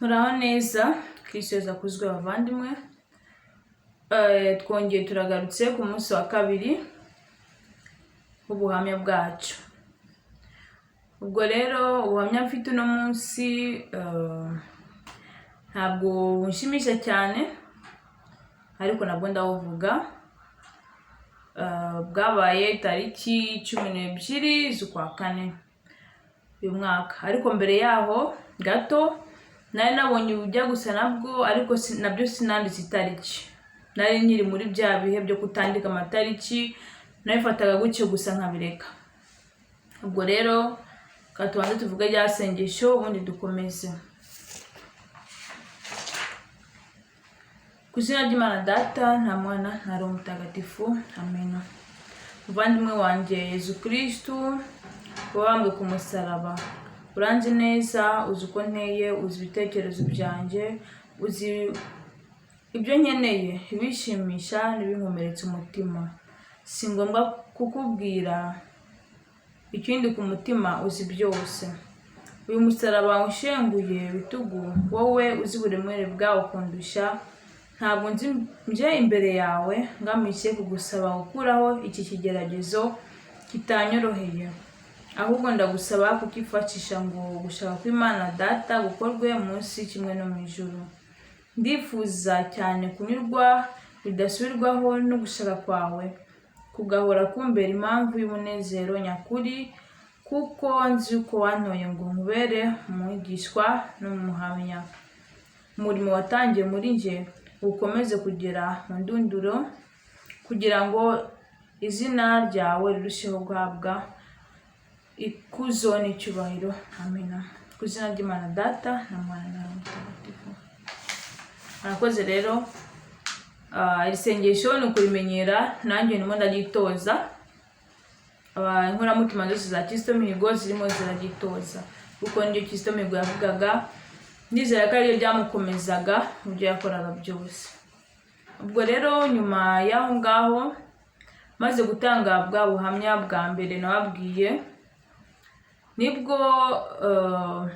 Muraho neza, Kristo Yezu akuzwe bavandimwe. Twongeye turagarutse ku munsi wa kabiri w'ubuhamya bwacu. Ubwo rero ubuhamya mfite uno munsi ntabwo bunshimisha cyane, ariko nabwo ndawuvuga. Bwabaye tariki 12 z'ukwa kane uyu mwaka, ariko mbere yaho gato nari nabonye ubujya gusa nabwo, ariko nabyo sinanditse itariki. Nari nkiri muri bya bihe byo kutandika amatariki, nabifataga gutyo gusa nkabireka. Ubwo rero reka tubanze tuvuge rya sengesho, ubundi dukomeze. Ku izina ry'Imana Data nta Mwana nta Roho Mutagatifu, amena. Muvandimwe wanjye Yezu Kristu wabambwe ku musaraba, uranzi neza, uzi uko nteye, uzi ibitekerezo byanjye, uzi ibyo nkeneye, ibishimisha n'ibinkomeretsa umutima. Si ngombwa kukubwira ikindi ku mutima, uzi byose. Uyu musaraba ushenguye ibitugu, wowe uzi uburemere bwawo kundusha, ntabwo nzi nje imbere yawe ngamije kugusaba gukuraho iki kigeragezo kitanyoroheye, ahubwo ndagusaba kukifashisha ngo gushaka kw'Imana Data gukorwe munsi kimwe no mu ijuru. Ndifuza cyane kunyurwa bidasubirwaho no gushaka kwawe, kugahora kumbera impamvu y'umunezero nyakuri, kuko nzi ko wantoye ngo nkubere umwigishwa n'umuhamya. Umurimo watangiye muri njye ukomeze kugera mu ndunduro, kugira ngo izina ryawe rirusheho guhabwa ikuzo n'icyubahiro. Amina. Ku izina ry'Imana Data na Mwana na Roho Mutagatifu. Murakoze rero. Iri sengesho ni ukurimenyera, nanjye ndimo ndaryitoza. Inkoramutima zose za Kizito Mihigo zirimo ziraryitoza, kuko niryo Kizito Mihigo yavugaga, ndizera ko ariryo ryamukomezaga mu byo yakoraga byose. Ubwo rero nyuma y'aho ngaho maze gutanga bwa buhamya bwa mbere nababwiye, nibwo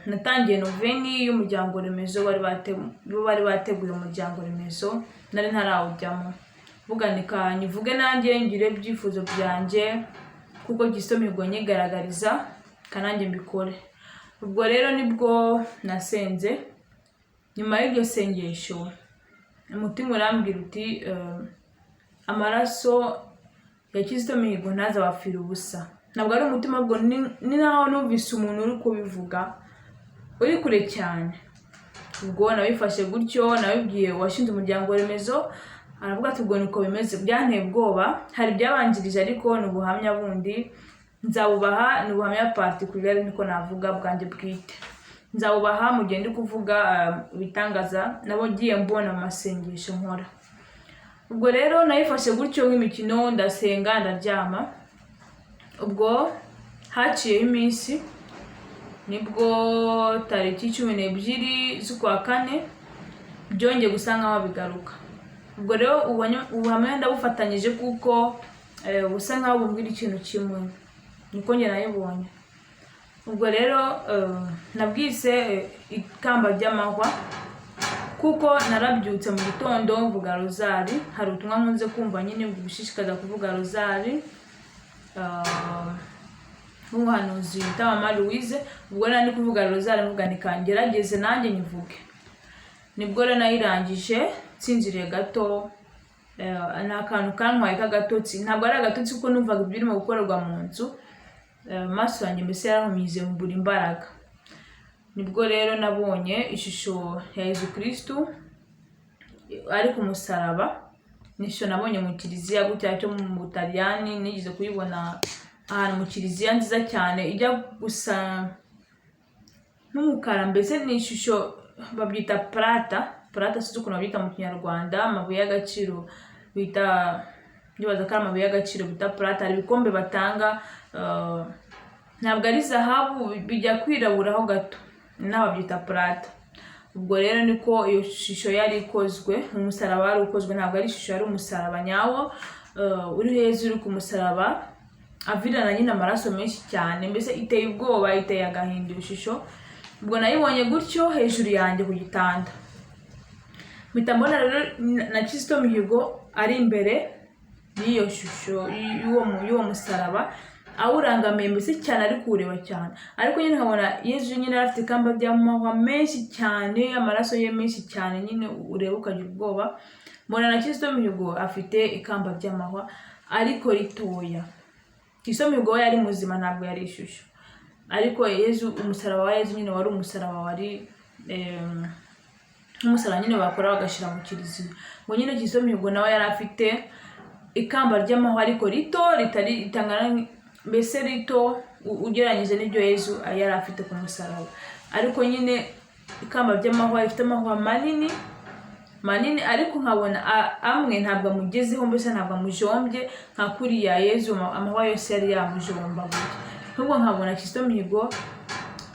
natangiye noveni y'umuryango remezo bari bateguye umuryango remezo, nari ntarawujyamo. Mvuga nti ka nyivuge nanjye ngire ibyifuzo byanjye, kuko Kizito Mihigo nyigaragariza, ka nanjye mbikore. Ubwo rero nibwo nasenze. Nyuma y'iryo sengesho umutima urambwira uti amaraso ya Kizito Mihigo ntazabapfire ubusa. Ntabwo ari umutima, ahubwo ni naho numvise umuntu uri kubivuga uri kure cyane. Ubwo nabifashe gutyo, nabibwiye uwashinze umuryango remezo, aravuga ati ubwo niko bimeze. Byanteye ubwoba, hari ibyabanjirije ariko ni ubuhamya bundi nzabubaha, ni ubuhamya particulier niko navuga bwanjye bwite. Nzabubaha mu gihe ndi kuvuga ibitangaza nabo ngiye mbona mu masengesho nkora. Ubwo rero nayifashe gutyo nk'imikino, ndasenga ndaryama. Ubwo haciyeho iminsi, nibwo tariki 12 z'ukwa kane byongeye gusa nkaho bigaruka. Ubwo rero ubuhamya ndabufatanyije kuko busa nkaho bumbwira ikintu kimwe, niko njye nabibonye. Ubwo rero nabwise ikamba ry'amahwa, kuko narabyutse mu gitondo mvuga rozari. Hari ubutumwa nkunze kumva nyine bugushishikaza kuvuga rozari, nk'umuhanuzi wita Mama Louise. Ubwo rero ndi kuvuga rozari mvuga nti ka ngerageze nanjye nyivuge. Nibwo rero nayirangije nsinziriye gato, ni akantu kantwaye k'agatotsi, ntabwo ari agatotsi kuko numvaga ibirimo gukorerwa mu nzu, amaso yanjye mbese yarahumize mbura imbaraga. Nibwo rero nabonye ishusho ya Yezu Kristu ari ku musaraba, ni ishusho nabonye mu kiliziya gutya cyo mu Butaliyani, nigeze kuyibona ahantu mu kiliziya nziza cyane ijya gusa n'umukara, mbese ni ishusho babyita prata, prata sinzi ukuntu babyita mu Kinyarwanda, amabuye y'agaciro bita, ndibaza ko ari amabuye y'agaciro bita prata. Hari ibikombe batanga, ntabwo ari zahabu, bijya kwiraburaho gato, naho babyita prata. Ubwo rero niko iyo shusho yari ikozwe, umusaraba wari ukozwe, ntabwo ari ishusho, yari umusaraba nyawo, uri heza uri ku musaraba avirana nyine amaraso menshi cyane, mbese iteye ubwoba, iteye agahinda iyo shusho. Ubwo nayibonye gutyo hejuru yanjye ku gitanda, mpita mbona rero na Kizito Mihigo ari imbere y'iyo shusho y'uwo musaraba, awurangamiye mbese cyane, ari kuwureba cyane. Ariko nyine nkabona Yezu nyine yari afite ikamba ry'amahwa menshi cyane, amaraso ye menshi cyane, nyine ureba ukagira ubwoba. Mbona na Kizito Mihigo afite ikamba ry'amahwa ariko ritoya. Kizito Mihigo we yari muzima, ntabwo yari ishusho. Ariko Yezu, umusaraba wa Yezu nyine wari umusaraba wari nk'umusaraba nyine bakora bagashyira mu kiliziya. Ngo nyine Kizito Mihigo nawe yari afite ikamba ry'amahwa ariko rito, ritari ritangana mbese, rito ugereranyije n'ibyo Yezu yari afite ku musaraba. Ariko nyine ikamba ry'amahwa rifite amahwa manini manini, ariko nkabona amwe ntabwo amugezeho, mbese ntabwo amujombye nka kuriya Yezu amahwa yose yari yamujombaguye. Ahubwo nkabona Kizito Mihigo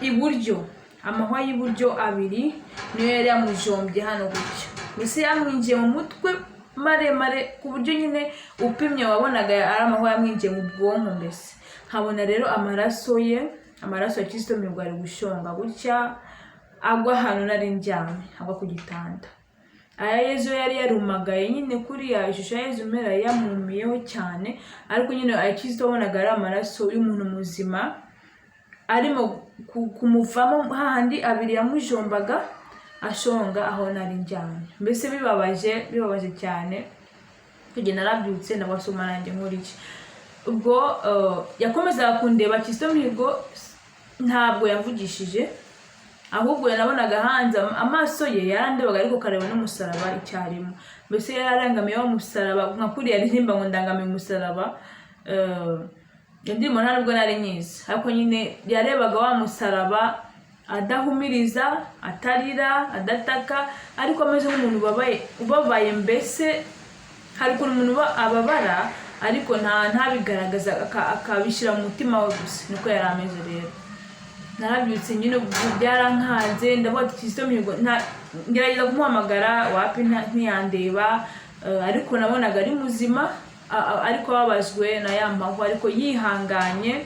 iburyo, amahwa y'iburyo abiri niyo yari yamujombye hano gutya, mbese yamwinjiye mu mutwe maremare, ku buryo nyine upimye wabonaga ari amahwa yamwinjiye mu bwonko. Mbese nkabona rero amaraso ye, amaraso ya Kizito Mihigo ari gushonga gutya, agwa ahantu nari ndyamye, agwa ku gitanda. Aya Yezu yari yarumagaye nyine kuriya ishusho ya Yezu mpera yamumiyeho cyane, ariko nyine aya Kizito wabonaga ari amaraso y'umuntu muzima arimo kumuvamo hahandi abiri yamujombaga, ashonga aho nari ndyamye. Mbese bibabaje, bibabaje cyane. Kugenda narabyutse, ndabasoma nanjye nkora iki? Ubwo yakomezaga kundeba Kizito Mihigo, ntabwo yavugishije, ahubwo nabonaga hanze amaso ye yarandebaga, ariko kareba n'umusaraba icyarimwe. Mbese yararangamiye wa musaraba, nka kuriya aririmba ngo "Ndangamiye umusaraba". Iyo ndirimbo nta nubwo nari nyizi, ariko nyine yarebaga wa musaraba adahumiriza, atarira, adataka, ariko ameze nk'umuntu ubabaye, ubabaye. Mbese hari ukuntu umuntu uba ababara ariko ntabigaragaza, akabishyira mu mutima we gusa, niko yari ameze. Rero narabyutse nyine, ubwo byarankanze, ndavuga ati Kizito Mihigo ngerageza kumuhamagara, wapi, ntiyandeba. Ariko nabonaga ari muzima, ariko ababajwe na ya mahwa, ariko yihanganye,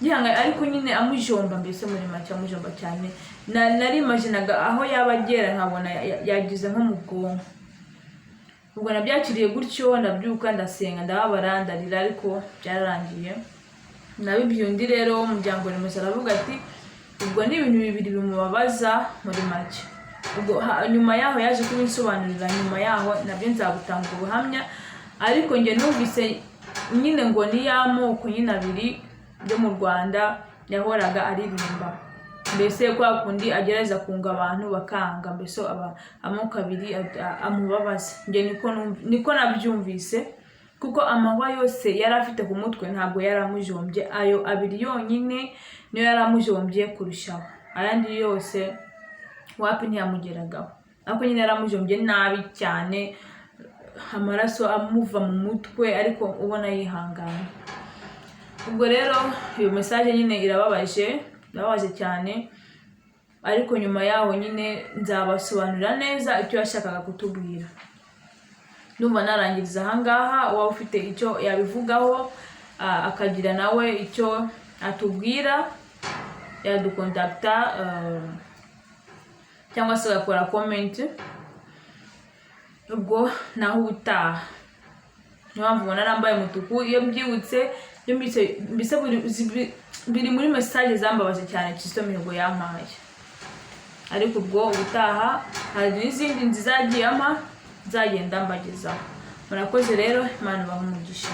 yihanganye, ariko nyine amujomba, mbese muri make amujomba cyane. Narimaginaga aho yaba agera, nkabona yagize nko mu bwonko. Ubwo nabyakiriye gutyo, ndabyuka, ndasenga, ndababara, ndarira, ariko byararangiye. Nabibwiye undi rero w'umuryango remezo, aravuga ati ubwo ni ibintu bibiri bimubabaza muri make. Ubwo nyuma yaho yaje kubinsobanurira, nyuma yaho nabyo nzabutanga ubuhamya. Ariko njye numvise nyine ngo ni ya moko nyine abiri yo mu Rwanda yahoraga aririmba, mbese kwa kundi agerageza kunga abantu bakanga, mbese aba amoko abiri amubabaza. Njye niko nabyumvise, kuko amahwa yose yari afite ku mutwe ntabwo yari amujombye, ayo abiri yonyine niyo yari amujombye kurushaho, ayandi yose wapi, ntiyamugeragaho. Ariko nyine yari amujombye nabi cyane, amaraso amuva mu mutwe, ariko ubona yihangana. Ubwo rero iyo message nyine irababaje, irababaje cyane, ariko nyuma yaho nyine nzabasobanurira neza icyo yashakaga kutubwira. Ndumva narangiriza ahangaha. Waba ufite icyo yabivugaho, akagira nawe icyo atubwira, yadukontakita cyangwa se agakora comment. Ubwo naho ubutaha. Niyo mpamvu ubona nambaye umutuku. Iyo mbyibutse, iyo mbyibutse mbese biri muri message zambabaje cyane Kizito Mihigo yampaye. Ariko ubwo ubutaha hari n'izindi nziza yagiye ampa, nzagenda mbagezaho. Murakoze rero, Imana ibahe umugisha.